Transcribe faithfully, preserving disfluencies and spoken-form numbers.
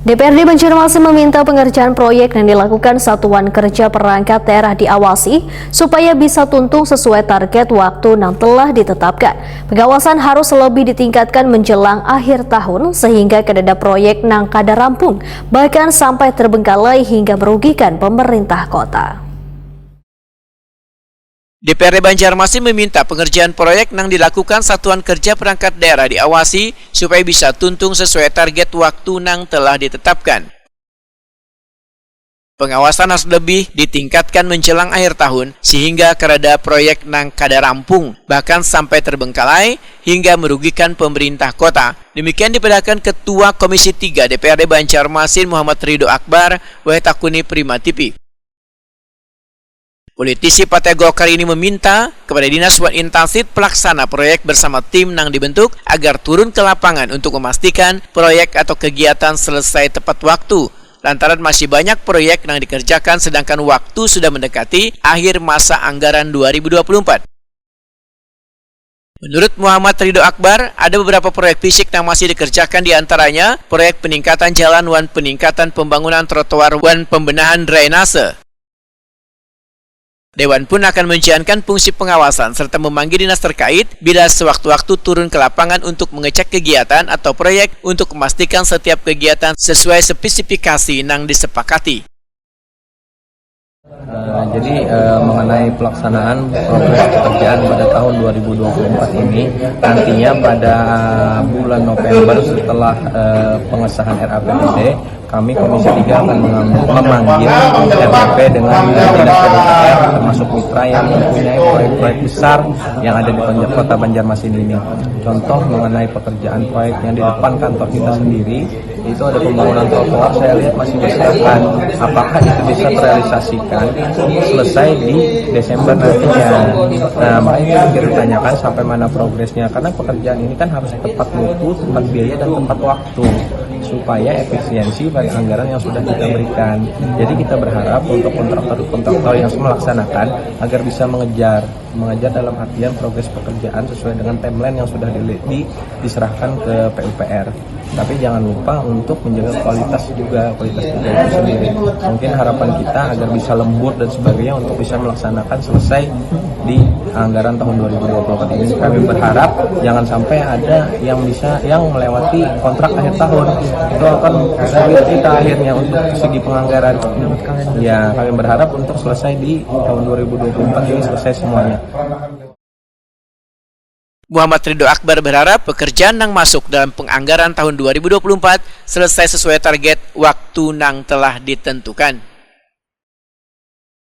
D P R D Banjarmasin meminta pengerjaan proyek yang dilakukan Satuan Kerja Perangkat Daerah diawasi supaya bisa tuntung sesuai target waktu yang telah ditetapkan. Pengawasan harus lebih ditingkatkan menjelang akhir tahun sehingga kadada proyek nang kada rampung, bahkan sampai terbengkalai hingga merugikan pemerintah kota. D P R D Banjarmasin meminta pengerjaan proyek nang dilakukan Satuan Kerja Perangkat Daerah diawasi supaya bisa tuntung sesuai target waktu nang telah ditetapkan. Pengawasan harus lebih ditingkatkan menjelang akhir tahun sehingga karada proyek nang kada rampung, bahkan sampai terbengkalai hingga merugikan pemerintah kota. Demikian dipadahkan Ketua Komisi tiga D P R D Banjarmasin Muhammad Ridho Akbar wayah takuni Prima T V. Politisi Partai Golkar ini meminta kepada Dinas wan instansi pelaksana proyek bersama tim nang dibentuk agar turun ke lapangan untuk memastikan proyek atau kegiatan selesai tepat waktu, lantaran masih banyak proyek yang dikerjakan sedangkan waktu sudah mendekati akhir masa anggaran dua ribu dua puluh empat. Menurut Muhammad Ridho Akbar, ada beberapa proyek fisik yang masih dikerjakan, di antaranya proyek peningkatan jalan wan peningkatan pembangunan trotoar wan pembenahan drainase. Dewan pun akan menjalankan fungsi pengawasan serta memanggil dinas terkait bila sewaktu-waktu turun ke lapangan untuk mengecek kegiatan atau proyek untuk memastikan setiap kegiatan sesuai spesifikasi yang disepakati. Eh, jadi eh, mengenai pelaksanaan progres pekerjaan pada tahun dua ribu dua puluh empat ini, nantinya pada bulan November setelah eh, pengesahan R A P B D, kami Komisi tiga akan mengambil, memanggil R A P dengan eh, Dinas P U P R, termasuk mitra yang mempunyai proyek-proyek besar yang ada di Banjar, Kota Banjarmasin ini. Contoh mengenai pekerjaan proyek yang di depan kantor kita sendiri, itu ada pembangunan trotoar, saya lihat masih berserakan. Apakah itu bisa terrealisasikan selesai di Desember nantinya? Nah, makanya kita tanyakan sampai mana progresnya, karena pekerjaan ini kan harus tepat mutu, tepat biaya, dan tepat waktu supaya efisiensi pada anggaran yang sudah kita berikan. Jadi kita berharap untuk kontraktor-kontraktor yang melaksanakan agar bisa mengejar, mengejar dalam artian progres pekerjaan sesuai dengan timeline yang sudah di, di, diserahkan ke P U P R. Tapi jangan lupa untuk menjaga kualitas juga, kualitas kerja itu sendiri. Mungkin harapan kita agar bisa lembur dan sebagainya untuk bisa melaksanakan selesai di anggaran tahun dua ribu dua puluh empat ini. Kami berharap jangan sampai ada yang bisa, yang melewati kontrak akhir tahun. Itu akan sulit kita akhirnya untuk segi penganggaran. Ya, kami berharap untuk selesai di tahun dua ribu dua puluh empat ini, selesai semuanya. Muhammad Ridho Akbar berharap pekerjaan yang masuk dalam penganggaran tahun dua ribu dua puluh empat selesai sesuai target waktu yang telah ditentukan.